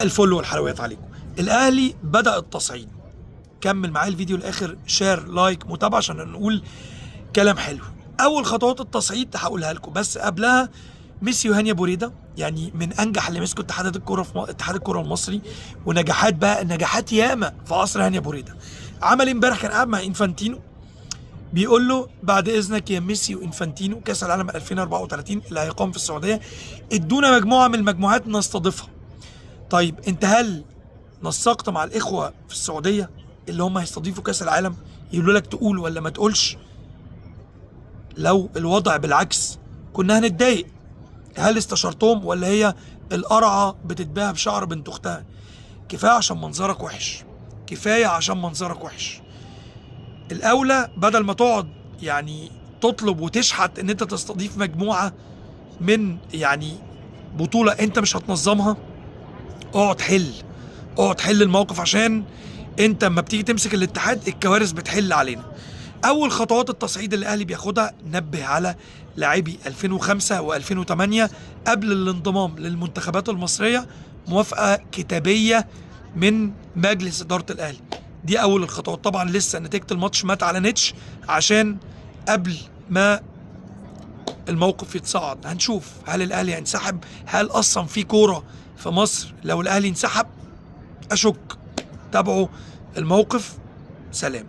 الفل والحلويات عليكم. الاهلي بدا التصعيد. كمل معايا الفيديو الاخر، share، like، متابعه عشان نقول كلام حلو. اول خطوات التصعيد هقولها لكم، بس قبلها ميسي وهاني بوريدا يعني من انجح اللي مسكوا اتحادات الكورة في اتحاد الكورة المصري، ونجاحات بقى نجاحات ياما في عصر هاني بوريدا. عمل امبارح كان قاعد مع انفانتينو بيقول له بعد اذنك يا ميسي وانفانتينو، كاس العالم 2034 اللي هيقام في السعودية، ادونا مجموعة من المجموعات نستضيفها. طيب انت هل نسقت مع الاخوة في السعودية اللي هم هيستضيفوا كاس العالم؟ يقولوا لك تقول ولا ما تقولش؟ لو الوضع بالعكس كنا هنتضايق. هل استشرتهم ولا هي القرعة بتتباع بشعر بنت اختها؟ كفاية عشان منظرك وحش، كفاية عشان منظرك وحش. الاولى بدل ما تقعد يعني تطلب وتشحت ان انت تستضيف مجموعة من يعني بطوله انت مش هتنظمها، اقعد حل، اقعد حل الموقف، عشان انت اما بتيجي تمسك الاتحاد الكوارث بتحل علينا. اول خطوات التصعيد اللي الاهلي بياخدها، نبه على لاعبي 2005 و2008 قبل الانضمام للمنتخبات المصرية موافقة كتابيه من مجلس ادارة الاهلي. دي اول الخطوات. طبعا لسه نتيجة الماتش ما اتعلنتش عشان قبل ما الموقف يتصاعد هنشوف هل الاهلي هينسحب، هل اصلا في كورة في مصر لو الاهلي انسحب؟ اشك. تابعوا الموقف. سلام.